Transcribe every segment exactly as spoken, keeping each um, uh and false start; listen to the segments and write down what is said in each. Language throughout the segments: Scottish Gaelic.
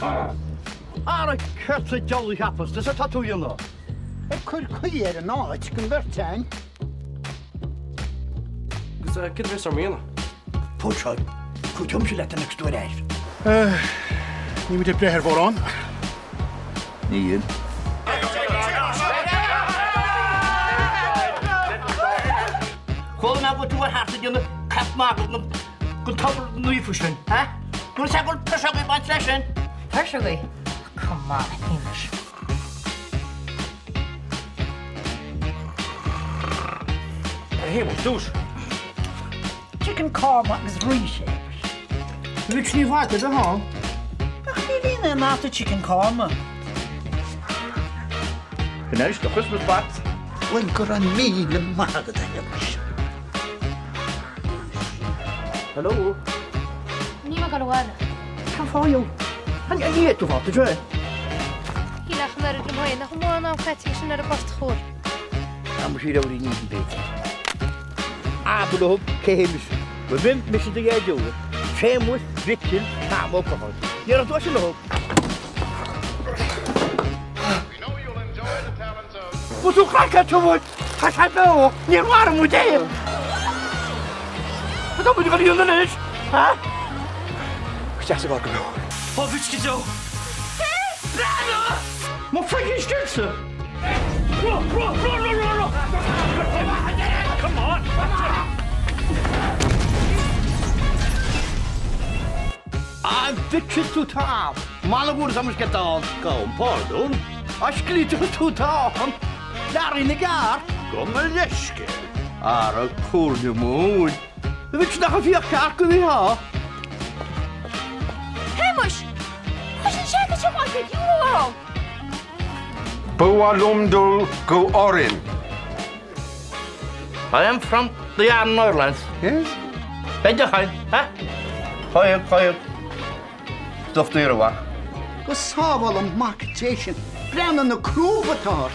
Ara, ceart, a' dealbh-chapas, dè tha thu a' dèanamh? A' cur caoidh air an àite gun bheartainn. Agus, eh, ciod a bhios sinn a' dèanamh? Pòidsear, cuidichidh mise leat an next door air. Eh, nì mi dè breith air bhòrán. Nì. Chuala mi gu bheil thu air thart a' dèanamh cap math gun, gun tobar na h-uibheasach sin, ha? Nuair a tha gu bheil tusa a' baint leis sin. Tusa a' baint? Come on, Hamish. Hey, what's those? Chicken korma agus rìs. Bha sin fada, a bheil? Ach, nì mi an-dràsta chicken korma. Can I have the Christmas box? Well, gu robh mìle math agat, a Hamish. Hello. Nì mi gu bheil. How are you? An, an e thu a bha, dè? Chan eil ach an aire dhomh fhèin, ach am mòran am caite sin air a' bhòrd chòir. Am bu chòir a bhith nì an bèic. A, bu lobh, cò mise. Bu mhin mise do dh'fhaodadh. Seamus, Mhìcheil, Tom Ó Cathail. Dè tha thu a' dèanamh? Bu thu craicte, a Thòmhais. Tha seo beò, nì mi air mo dhèanamh. Tha mi a' dol a dhèanamh a-nis, ha? Chas a' ghorg beò. Ó, bhit gu deo. Mo freaking stilse! Run, run, run, run, run, run! Come on! A bhit thu, Tom. Mala bhur sam is ge dán gam pàrdun. A sglìteadh thu, Tom. Leargaidh na gàrr. Gum leisgeul. Ar a cùrsa mòr. Bhit nach fhiach ceart gu bhith tha. Hamish! Chuir sinn seacaid seo bhac air euro. Bu mhath leam dol gu oirnn. I am from the Aran Islands. Yes? Beidir chain, ha? Chaidh, chaidh. Stuff dìreach. Gu sàbhail am mac deiseil. Breathnaigh na crùbadair.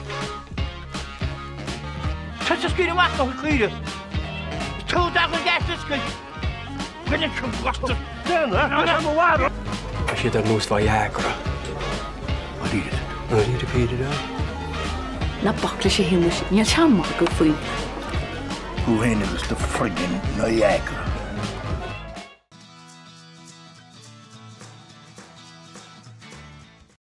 Tha sinn a' sgìre a-mach a-chaoidh. Tha dà ghaoth a' sgìre. Gun a chum basta. Dèan, eh? Gun a chum a-mhàin. Tha siad air nòs Viagra. What is it? What is it, Peter? Na bac leis, a Sheumais, nì sinn mar gum faigh. Thu fhèin agus do friggin' Viagra.